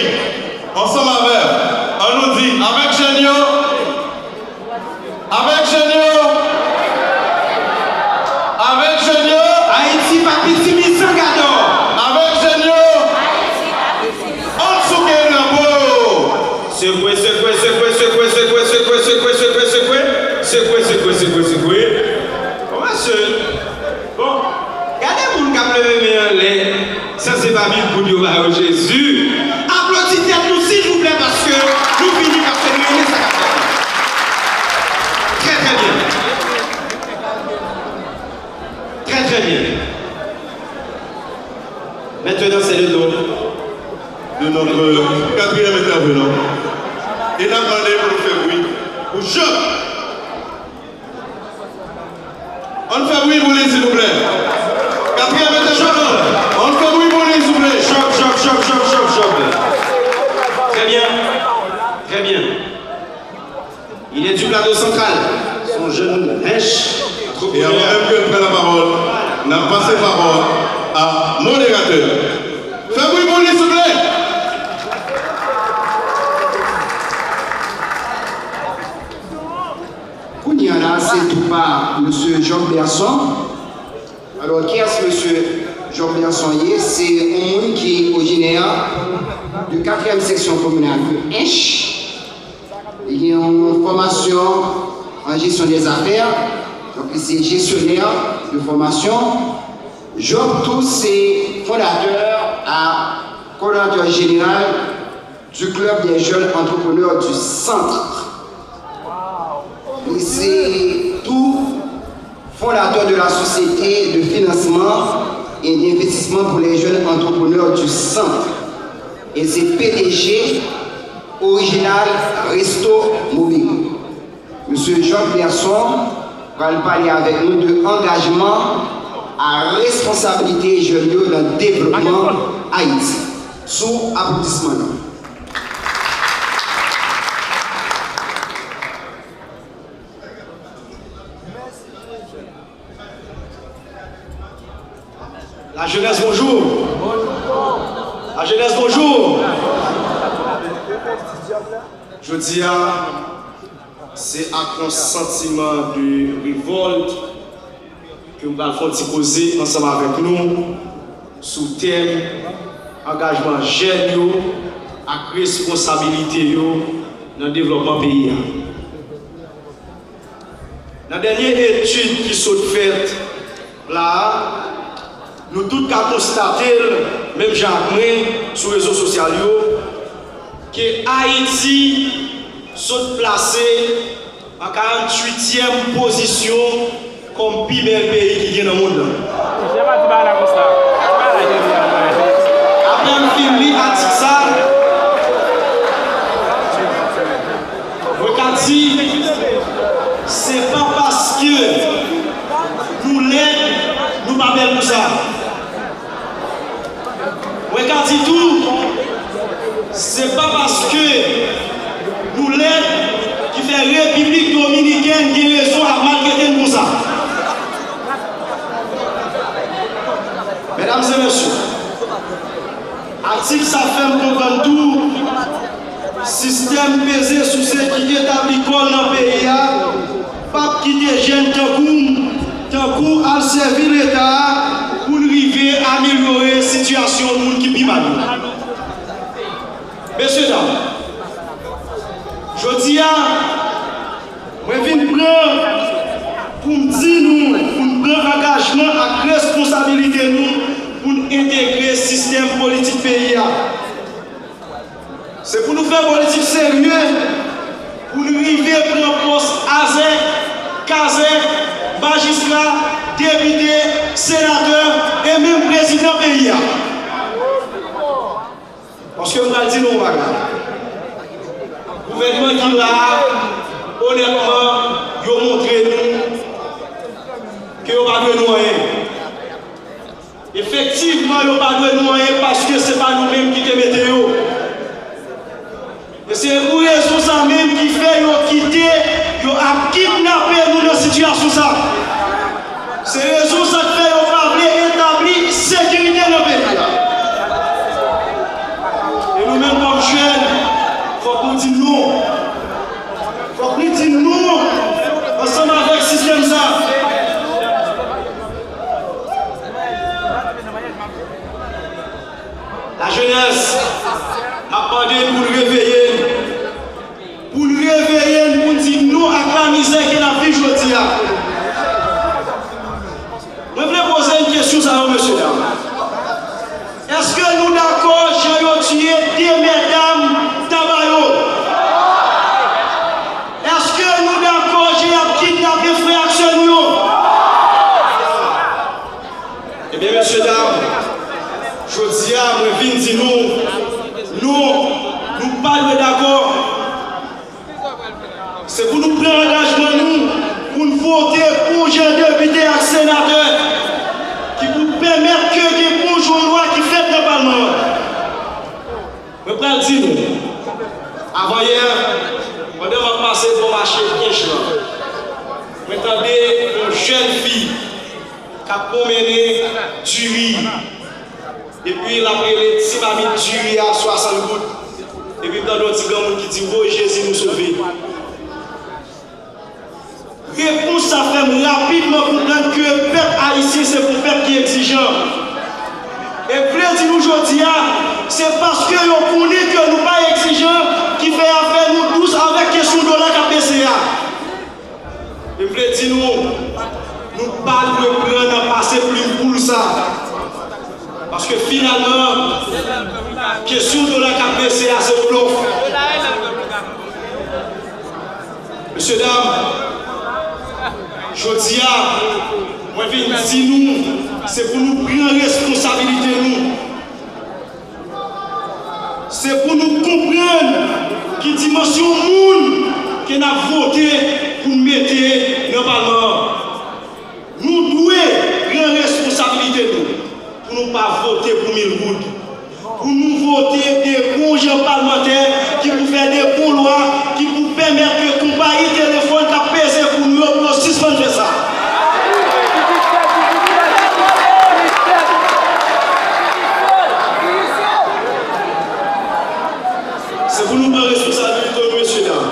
ansanm avè, ann nou di, avèk jèn yo, avèk jèn yo, avèk jèn yo, Ayiti pa piti, mi san gadò. Avèk jèn yo, ann souke drapo yo. Sekwe, sekwe, sekwe, sekwe. Bon, mesye. Bon, gade moun k ap leve men anlè, sanse pa mil goud yo ba yo Jezi. Aplodi tèt nou, silvouplè, paske nou vini, paske nou renmen sa k ap fèt la. Très, très bien. Très, très bien. Maintenant, c'est le tour de notre quatrième intervenant. E n ap mande pou nou fè bri pou Job. Ann fè bri pou li, silvouplè. Katriyèm entèvanan. Ann fè bri pou li, silvouplè. Job, Job, Job, Job, Job, Job. Très bien. Très bien. Il est du Plateau Central. Se yon jèn ench, antreprenè. E anvan menm ke l pran lapawòl, n ap pase lapawòl a moderatè. Fè bri pou li, souple! Kounye a la, se tou pa mesye Job Berson. Alò, kiyès mesye Job Berson ye? Se yon moun ki orijinè de katriyèm seksyon kominal de Ench. Li gen yon fòmasyon an jesyon dèzafè, donk li se jesyonè de fòmasyon. Job tou se fondatè a, kòdonatè jeneral du Club des Jeunes Entrepreneurs du Centre. Li se tou fondatè de la Société de Financement et d'Investissement pour les Jeunes Entrepreneurs du Centre. E se P D G orijinal Resto Mobile. Mesye Job Berson pral pale avèk nou de angajman a responsabilite jèn yo nan devlopman Ayiti. Sou aplodisman nou. La jeunesse, bonjour. La jeunesse, bonjour. Jodi a, se ak yon santiman de revòlt ke m pral fè yon ti koze ansanm avèk nou sou tèm angajman jèn yo ak responsabilite yo nan devlòpman peyi a. Nan dènye etid ki sot fèt la a, nou tout ka konstate l, menm jan ak mwen, sou rezo sosyal yo, ke Ayiti sot plase an karanntuityèm pozisyon kòm pi bèl peyi ki gen nan mond lan. Misye pa di bagay la konsa. Apre m fin li atik sa, mwen ka di, se pa paske nou lèd, nou pa bèl pou sa. Mwen ka di tou, se pa paske nou lèd ki fè Repiblik Dominikèn gen rezon ap maltrete n konsa. Medam e mesye, atik sa fè m konprann tou, sistèm peze souse ki etabli kò l nan peyi a p ap kite jèn tankou m, tankou al sèvi Leta a pou n rive amelyore sitiyasyon moun ki pi mal yo. Mesye dam, jodi a, mwen vin pran pou m di nou, pou n pran angajman ak responsabilite nou pou n entegre sistèm politik peyi a. Se pou nou fè politik serye pou n rive pran pòs azèk, kazèk, majistra, depite, senatè e menm prezidan peyi a. Paske m pral di nou yon bagay. Gouvènman ki la a, onètman, yo montre nou ke yo pa dwe nou anyen. Efektivman, yo pa dwe nou anyen paske se pa nou menm ki te mete yo. E se pou rezon sa menm ki fè yo kite yo ap kidnape nou nan sitiyasyon sa. Se rezon sa k fè yo pa vle etabli sekirite nan peyi a. E nou menm kòm jèn, fòk nou di non. Fòk nou di non ansanm avèk sistèm sa. Lajenès, m ap mande n pou n reveye n. Pou n reveye n, pou n di non ak lamizè ke n ap viv jodi a. Mwen vle poze n kesyon sa yo, mesye dam. Èske nou dakò jan yo tiye de medam Taba yo? Èske nou dakò jan y ap kidnape frè ak sè nou yo? Ebyen, mesye dam, jodi a, mwen vin di nou, nou, nou pa dwe dakò. Se pou nou pran angajman nou, pou n vote pou jan depite ak senatè ki pou pèmèt ke gen bon jan lwa ki fèt nan palman an. Mwen pral di nou, avanyè, pandan m ap pase bò mache Ench lan, mwen tande yon jèn fi k ap pwonmennen diri, epi l ap rele ti mamit diri a swasant goud, epi m tande yon ti granmoun ki di, woy Jezi nou sove. Repons sa fè m rapidman konprann ke pèp ayisyen se yon pèp ki egzijan. E vle di nou jodi a, se paske yo konnen ke nou pa egzijan ki fè afè nou dous avèk kesyon dola k ap bese a. E m vle di nou, nou pa dwe pran nan pase plim poul sa. Paske finalman, kesyon dola k ap bese a se yon blòf. Mesye dam, jodi a, mwen vin di nou, se pou nou pran responsabilite nou. Se pou nou konprann ki dimansyon moun ke n ap vote pou n mete nan palman an. Nou dwe pran responsabilite nou pou nou pa vote pou mil goud. Pou nou vote de bon jan palmantè ki pou fè de bon lwa ki pou pèmèt ke konpayi telefòn k ap peze pou nou yo pou yo sispann fè sa. Se pou nou pran responsabilite nou, mesye dam.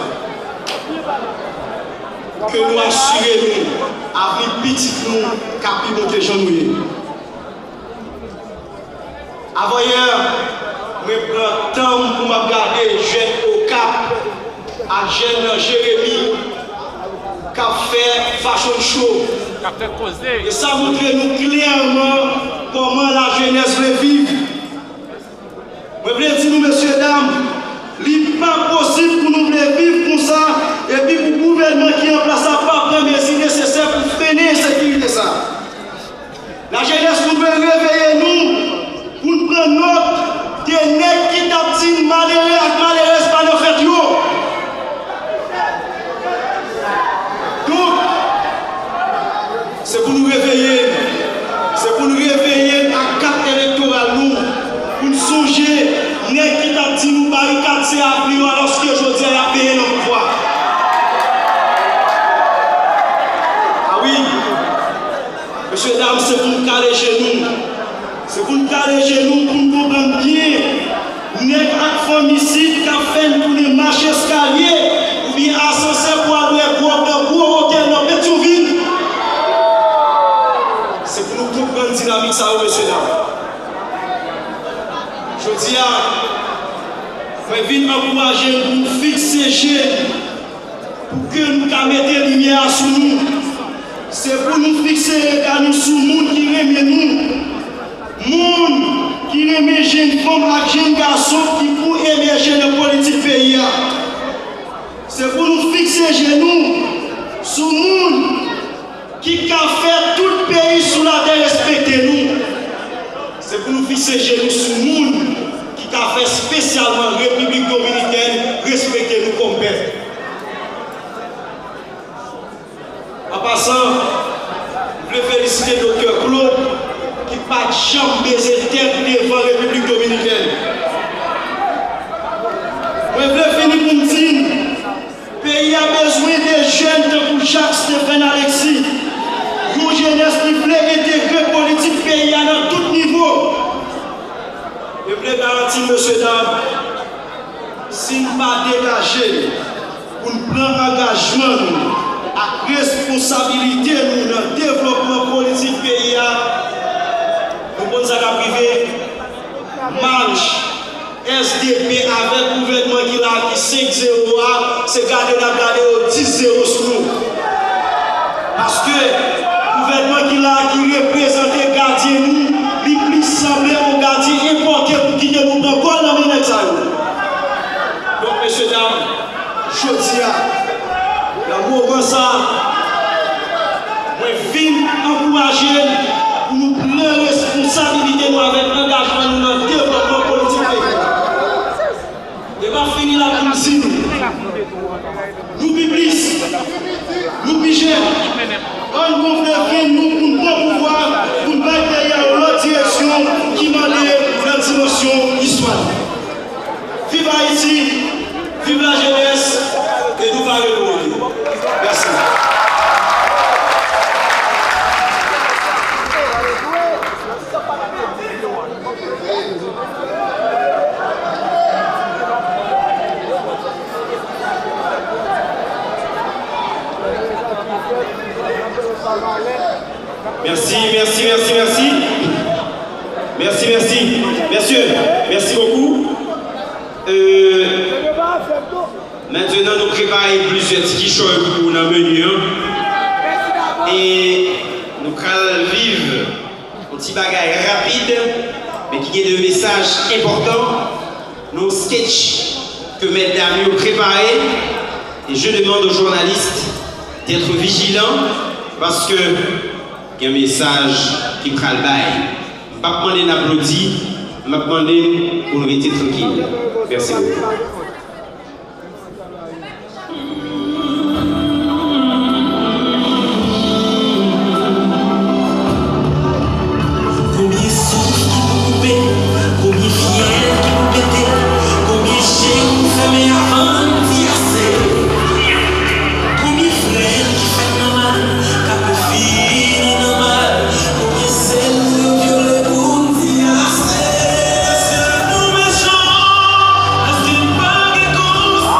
Ke nou asire nou avni pitit nou ka pi bon ke jan nou ye. Avanyè, mwen pran tan m pou m ap gade jèn Okap ak jèn Jeremi k ap fè fashion show. K ap fè koze. E sa montre nou klèman kòman lajenès vle viv. Mwen vle di nou, mesye dam, li pa posib pou nou vle viv konsa, epi pou gouvènman ki an plas la pa pran mezi nesesè pou frennen ensekirite sa. Lajenès, nou dwe reveye nou pou n pran nòt de nèg ki t ap di n malere ak malerèz pa nan fèt yo. Donk, se pou nou reveye n. Se pou nou reveye n ak kat elektoral nou, pou n sonje nèg ki t ap di nou barikad se avni yo, alòske jodi a y ap peye nan pouvwa. A wi. Mesye dam, se pou n kale je nou. Se pou n kale je nou pou n konprann byen. Nèg ak fanm isit k ap fè n tounen mach eskalye oubyen asansè pou al bwè gwòg nan gwo otèl nan Petyonvil. Se pou nou konprann dinamik sa yo, mesye dam. Jodi a, mwen vin ankouraje n pou n fikse je n pou ke nou ka mete limyè a sou nou. Se pou nou fikse rega nou sou moun ki renmen nou. Moun ki renmen jenn fanm ak jenn gason ki pou emèje nan politik peyi a. Se pou nou fikse je nou sou moun ki ka fè tout peyi sou latè respekte nou. Se pou nou fikse je nou sou moun ki ka fè espesyalman Repiblik Dominikèn respekte nou kòm pèp. An pasan, m vle felisite Doktè Claude ki pa t janm beze tèt devan Repiblik Dominikèn. Mwen vle fini pou m di n, peyi a bezwen de jèn tankou Jacques Stephen Alexis, yon jenès ki vle entegre politik peyi a nan tout nivo. E m vle garanti n, mesye dam, si n pa degaje n pou n pran angajman nou ak responsabilite nou nan devlòpman politik peyi a, nou konn sa k ap rive, mach S D P avèk gouvènman ki la a ki senk zewo a, se gade n ap gade yo dis zewo sou nou. Paske gouvènman ki la a ki reprezante gadyen nou, li plis sanble yon gadyen enpòte pou kite nou pran gòl nan men nèg sa yo. Donk, mesye dam, jodi a, nan moman sa a, mwen vin ankouraje n pou nou pran responsabilite nou avèk angajman nou nan devlòpman politik peyi a. E m ap fini la pou m di nou, nou pi plis, nou pi jèn, ann gonfle venn nou pou n pran pouvwa, pou n bay peyi a yon lòt direksyon ki mande nan dimansyon istwa nou. Viv Ayiti, viv lajenès, e nou pare pou mande. Mèsi. Mèsi, mèsi, mèsi, mèsi. Mèsi, mèsi. Mèsi, mèsi bokou. Euh, mentnan, nou prepare plizyè ti kichòy pou nan meni an. E nou pral viv yon ti bagay rapid, men ki gen de mesaj enpòtan. Yon sketch ke mèt dam yo prepare, et je demande aux journalistes d'être vigilants, paske gen mesaj ki pral bay. M p ap mande n aplodi, m ap mande n pou n rete trankil. Mèsi bokou. Konbyen souf ki pou koupe, konbyen fyèl ki pou pete, konbyen je pou fèmen avan n di ase? Konbyen frè ki fèt nan mal, k ap fini nan mal, konbyen sè nou yo vyole pou n di ase? Èske nou mechan? Èske n pa gen konsyans?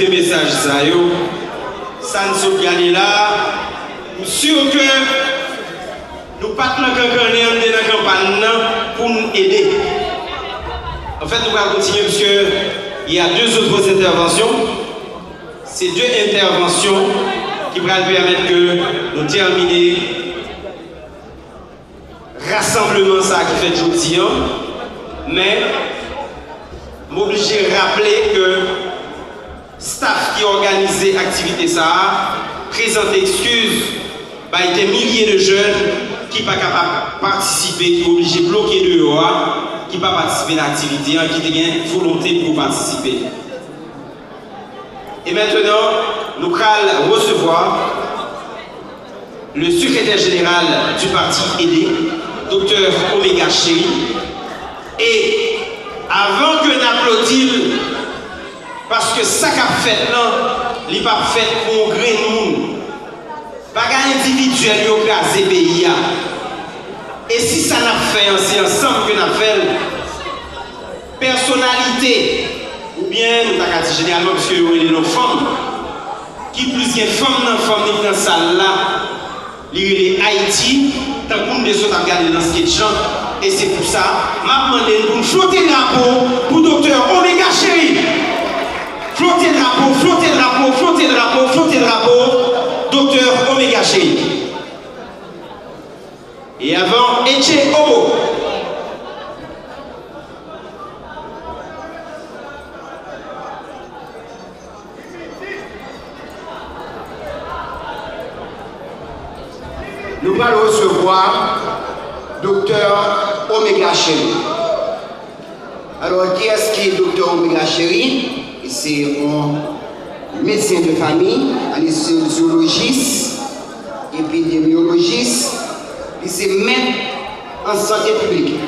Mesaj sa yo, sa n sot gade la, m si ke nou pa t nan kankannen, n te nan kanpay nan pou n ede. Anfèt, nou pral kontinye, puisque il y a deux autres interventions. Se de entèvansyon ki pral pèmèt ke nou tèmine rasanbleman sa a ki fèt jodi a, men m oblije raple ke staff ki òganize aktivite sa a prezante ekskiz bay dè milye de jèn ki pa kapab patisipe, ki oblije bloke deyò a, ki pa patisipe nan aktivite a, ki te gen volonte pou patisipe. E mentnan, nou pral resevwa le secrétaire général du parti Ede, Doktè Omega Chéry. E avan ke n aplodi l, paske sa k ap fèt lan, li p ap fèt pou yon grenn moun. Bagay endividyèl yo kraze peyi a. E si sa n ap fè an, se ansanm ke n ap fè l, pèsonalite, oubyen nou ta ka di jeneralman, piske yo rele nou fanm, ki plis gen fanm nan fanm li nan sal la, li rele Ayiti, tankou n te sot ap gade l nan sketch lan. E se pou sa, m ap mande n pou n flote drapo pou Doktè Omega Chéry. Flote drapo, flote drapo, flote drapo, flote drapo, Doktè Omega Chéry. E avan, Etche Obo. Nou pral resevwa Doktè Omega Chéry. Alò, kiyès ki Doktè Omega Chéry? Li se yon medsen de fanmi, anestezyolojis, epidemyolojis, li se mèt an sante piblik.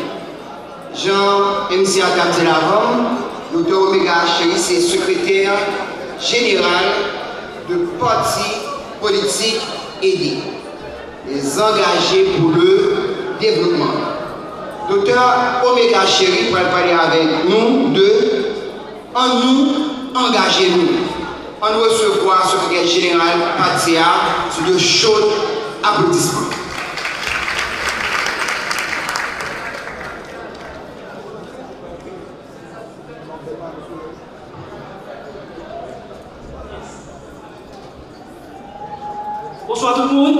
Jan M C A t ap di l avan m, Doktè Omega Chéry se sekretè jeneral de pati politik Ede, les Engagés pour le Développement. Doktè Omega Chéry pral pale avèk nou de Ann nou angaje nou. Ann resevwa sekretè jeneral pati a sou de cho aplodisman. Bonswa tout moun.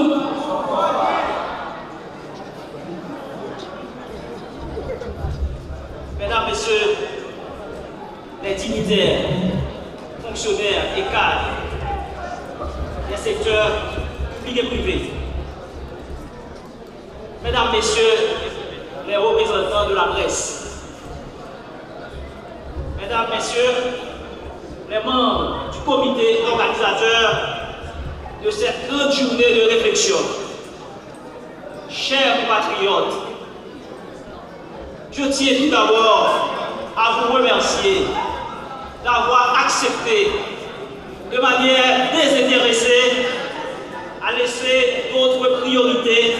Medam, mesye, les dignitaires, fonctionnaires et cadres des secteurs publics et privés. Mesdames, Messieurs les représentants de la presse, Mesdames, Messieurs les membres du comité organisateur de cette grande journée de réflexion, chers compatriotes, je tiens tout d'abord à vous remercier d'avoir accepté de manière désintéressée à laisser d'autres priorités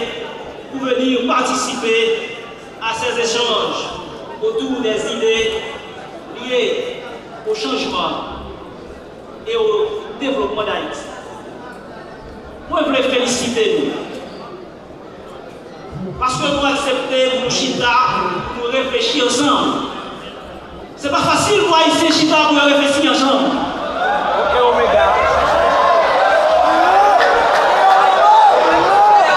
pour venir participer à ces échanges autour des idées liées au changement et au développement d'Haïti. Mwen vle felisite nou. Paske nou aksepte pou nou chita, pou nou reflechi ansanm. Se pa fasil pou Ayisyen chita pou yo reflechi ansanm.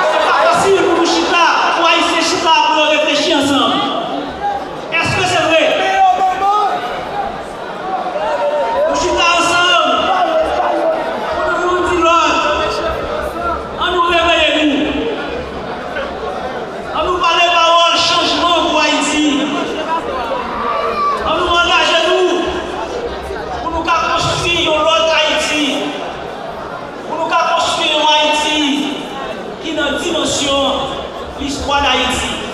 Se pa fasil pou nou chita, pou Ayisyen chita pou yo reflechi ansanm. Èske se vre? Nou chita ansanm pou nou youn di lòt. Ann nou reveye nou. Ann nou pale pawòl chanjman pou Ayiti. Ann nou angaje nou pou nou ka konstwi yon lòt Ayiti. Pou nou ka konstwi yon Ayiti ki nan dimansyon listwa Dayiti.